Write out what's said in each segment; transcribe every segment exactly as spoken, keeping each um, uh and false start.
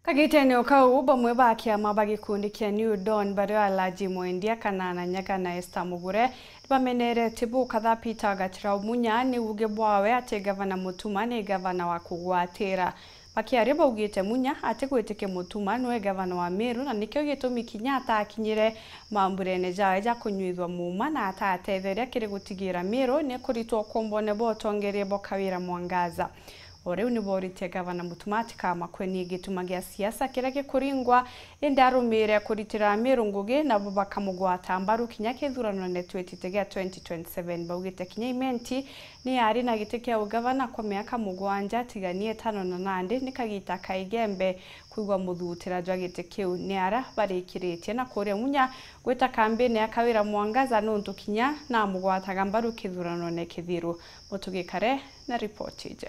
Kagitene o kau, bamwe ba kiama ba gikundi kia New Dawn, bario Alhaji Mwendia Kanana Nyaga na Esther Mugure, nibamenerete bu Kadhaa Peter Gatirau Munya ni uge bwawe ati gavana Mutuma ni gavana wa kugwatira. Bakiaria baugite Munya atigwitikia Mutuma niwe gavana wa Meru, na nikio gitumi kinya atakinyire mamburene jawe ja kunyuithua muuma na atatetheria kiri gutigira Meru ni kuritwa ukombone bwa utongeria bwa Kawira Mwangaza. O riu ni boritie gavana Mutuma atikamakwe ni gituma gia siasa kiria gikuringwa, indi arumire kuritira Meru ngugi, nabo bakamugwata mbaru kinya kithuranone twitite gia twenty twenty-seven. Baugite kinya Imenti ni ari na giti kia ugavana kwa miaka mugwanja, tigania itano, na nandi ni kagita ka Igembe kwigua muthutira jwa giti kiu. Ni ara barikiritie na kuria Munya gwita kambini ya Kawira Mwangaza, nuntu kinya namugwataga mbaru kithuranone kithiru. Mutugikare na ripoti iji.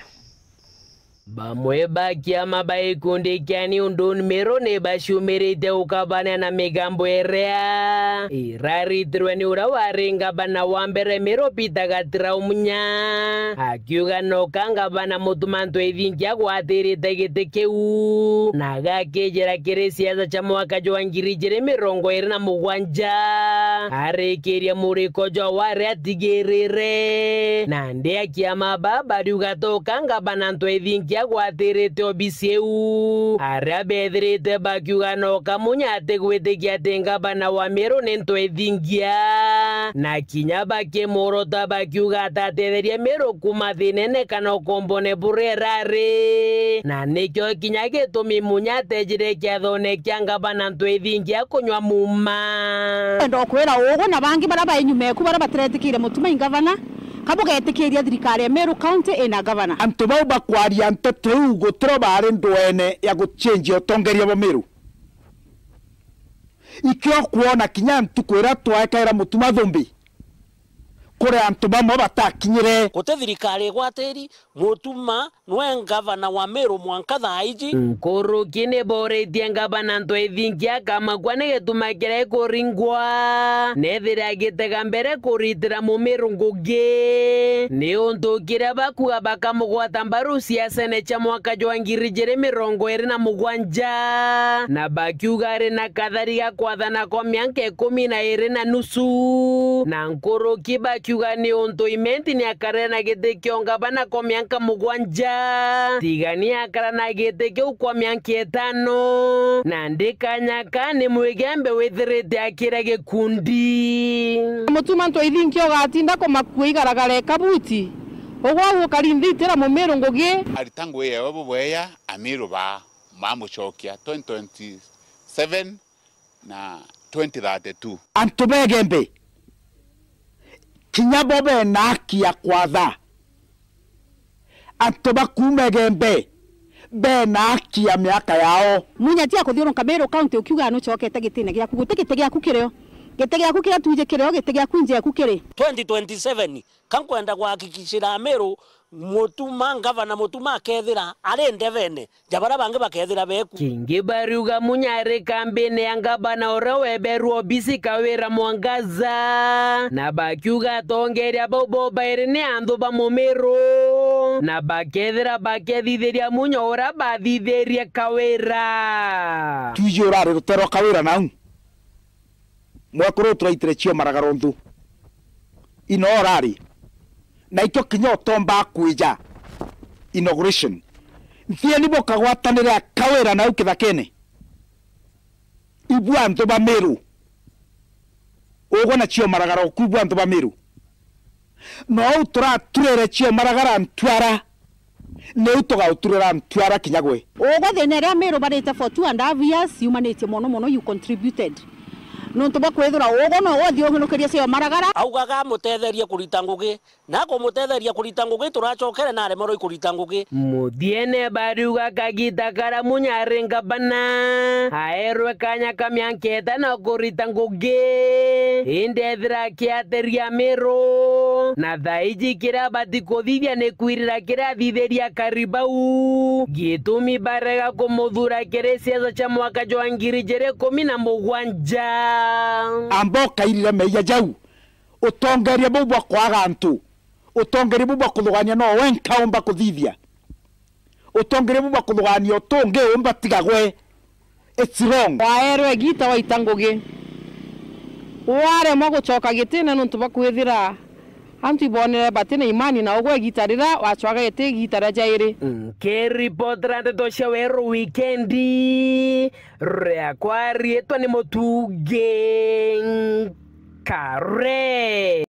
Bamwe ba kiama ba gikundi kia New Dawn Meru ni baciumirite gukabania na migambo iria iraritirwe ni uria wari ngavana wa mbere Meru Peter Gatirau Munya, akiuga noka ngavana Mutuma M'Ethingia agwatirite giti kiu, na agakijira kiri siasa cia mwaka jwa ngiri ijiri mirongo iri na mugwanja, arikirie muriko jwa wari atigirire. Nandi akiama baba bariuga toka ngavana M'Ethingia agwatirite obisi iu, aria bethirite bakiuga noka Munya atigwitikia ati ngavana wa Meru ni M'Ethingia, na kinya bakimurota bakiuga atatetheria Meru kuma thinene kana ukombone buria irari, na nikio kinya gitumi Munya atejire kiathone kia ngavana M'Ethingia kunywa muuma. Enda ukwira ugu na bangi baria bai nyuma eku baria batiretikiire Mutuma i ngavana, ka bugetikiria thirikari ya Meru County ina ngavana? Antu bau bakwaria nteto iu gutiro bari ndwene ya guchenjia utongeria bwa Meru. Ikio kwona kinya ntuku iria twaekaira Mutuma thumbi, kuri antu bamwe batakinyire. Guti thirikari igwatiri, Mutuma nwe ngavana wa Meru mwanka thaa iji. Nkuruki ni boritie ngavana M'Ethingia akamakua ni gituma kiria ikuringwa, nethira agitega mbere kuritira Mumiru ngugi. Ni untu kiria bakuga bakamugwata mbaru siasene cia mwaka jwa ngiri ijiri mirongo iri na mugwanja, na bakiuga ari na kathari ga kwathana kwa mianka ikumi na iri na nusu, na nkuruki bakiuga ni untu Imenti ni akarira na giti kio ngavana kwa mianka mugwanja, tiga ni akara na giti kiu kwa mianka itano, na ndi kanya ka ni Mwigembe withirite akira gikundi. Mutuma M'Ethingia ugatinda kumakua igaragara ikabuti, ugwa gukari nthitira Mumiru ngugi. Arita ngugi yewe bubweya, Amiru baa mamucokia twenty twenty-seven na twenty thirty-two. Antu ba Igembe, kinya bo bena haki ya kwatha. Antu ba kuuma Igembe bena haki ya miaka yao. Munya ti akuthiurunka Meru County ukiuga nucokete gitine giaku. Guti giti giaku kirio. Giti giaku kiria twiji kirio, giti giaku injeku kiri. Twenty twenty-seven, ka nkwenda gwakikishira Amiru Mutuma, ngavana Mutuma akethira ari ndevene ja baria bangi bakethira beku. Kingi bariuga Munya ari kambini ya ngavana uria weberwa obisi Kawira Mwangaza, na bakiuga atongeria bau bobairi ni anthu ba Mumiru, na bakethira bakethithiria Munya uria bathithirie Kawira. Twiji urari rutere rwa Kawira nau. Mwekuru turaitire cio maragaro nthu. Ino urari. Na ikio kinya utomba kwija inauguration. Nthieni bukagwatanire Kawira nau kithakene. Ibua antu ba Miru. Ugwe na cio maragaro ku ibua antu ba Miru. No u turaturire cio maragara ntwara. Niu tugauturira ntwara kinya gwe. Ugwe thina iria Miru barite for two and a half years yumanitie mono mono, you contributed. Nontu bwa kwithirwa ugwe no uthiungurukirie cio maragara. Augaga amutetherie kurita ngugi, na akumutetheria kurita ngugi, turacokere na aremerwe ikurita ngugi. Muthiene bariuga kagita karia Munya ari ngavana, aerwe kanya ka mianka itano kurita ngugi, indi ethira akiateria Miru, na thaiji kiria abati kuthithia ni kwirira kiria athithirie akari bau. Gitumi barega kumuthura kiri siasa cia mwaka jwa ngiri ijiri ikumi na mugwanja. Amba ukairire meeyia jau. Utongeria buu bwa kwaga antu, utongeria buu bwa kuthugania no wenka umba kuthithia. Utongeria buu bwa kuthugania utungi umba tiga gwe. It's wrong. Waerwe igita waita ngugi. Waremwa gucoka gitine nontu bwa kwithira antu ibonere bati na imani na ugwe igita rira wacwaga iti igita ria jairi. Nkiripotera ndeto cia weru wikendi, riakwa riitwa ni Mutungi Nkare.